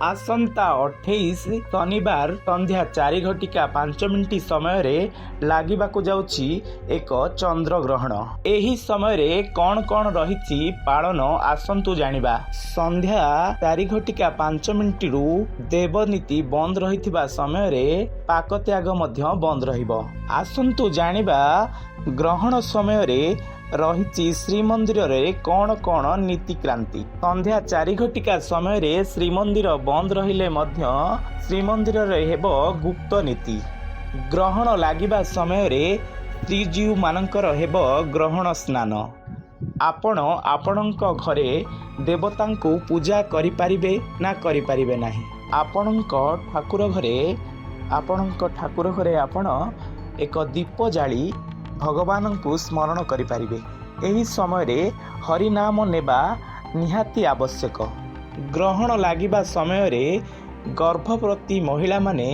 ଆସନ୍ତା 28 ଶନିବାର ସନ୍ଧ୍ୟା 4 ଘଟିକା 5 ମିନିଟ୍ ସମୟରେ ଲାଗିବାକୁ ଯାଉଛି ଏକ ଚନ୍ଦ୍ରଗ୍ରହଣ। ଏହି ସମୟରେ କ'ଣ କ'ଣ ରହିଛି ପାଳନ, ଆସନ୍ତୁ ଜାଣିବା। ସନ୍ଧ୍ୟା 4 ଘଟିକା 5 ମିନିଟ୍ରୁ ଦେବନୀତି ବନ୍ଦ ରହିଥିବା ସମୟରେ ପାକତ୍ୟାଗ ମଧ୍ୟ ବନ୍ଦ ରହିବ। ଆସନ୍ତୁ ଜାଣିବା, ଗ୍ରହଣ ସମୟରେ ରହିଛି ଶ୍ରୀମନ୍ଦିରରେ କ'ଣ କ'ଣ ନୀତିକ୍ରାନ୍ତି। ସନ୍ଧ୍ୟା 4 ଘଟିକା ସମୟରେ ଶ୍ରୀମନ୍ଦିର ବନ୍ଦ ରହିଲେ ମଧ୍ୟ ଶ୍ରୀମନ୍ଦିରରେ ହେବ ଗୁପ୍ତ ନୀତି। ଗ୍ରହଣ ଲାଗିବା ସମୟରେ ଶ୍ରୀଜୀଉମାନଙ୍କର ହେବ ଗ୍ରହଣ ସ୍ନାନ। ଆପଣ ଆପଣଙ୍କ ଘରେ ଦେବତାଙ୍କୁ ପୂଜା କରିପାରିବେ ନା କରିପାରିବେ ନାହିଁ? ଆପଣଙ୍କ ଠାକୁର ଘରେ ଆପଣ ଏକ ଦୀପ ଜାଳି ଭଗବାନଙ୍କୁ ସ୍ମରଣ କରିପାରିବେ। ଏହି ସମୟରେ ହରିନାମ ନେବା ନିହାତି ଆବଶ୍ୟକ। ଗ୍ରହଣ ଲାଗିବା ସମୟରେ ଗର୍ଭବତୀ ମହିଳାମାନେ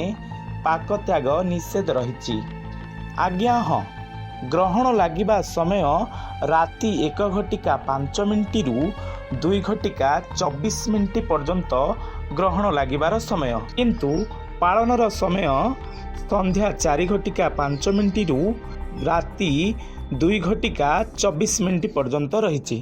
ପାକତ୍ୟାଗ ନିଷେଧ ରହିଛି। ଆଜ୍ଞା ହଁ, ଗ୍ରହଣ ଲାଗିବା ସମୟ ରାତି 1 ଘଟିକା 5 ମିନିଟ୍ରୁ 2 ଘଟିକା 24 ମିନିଟ୍ ପର୍ଯ୍ୟନ୍ତ ଗ୍ରହଣ ଲାଗିବାର ସମୟ। କିନ୍ତୁ ପାଳନର ସମୟ ସନ୍ଧ୍ୟା 4 ଘଟିକା 5 ମିନିଟ୍ରୁ ରାତି 2 ଘଟିକା 24 ମିନିଟ୍ ପର୍ଯ୍ୟନ୍ତ ରହିଛି।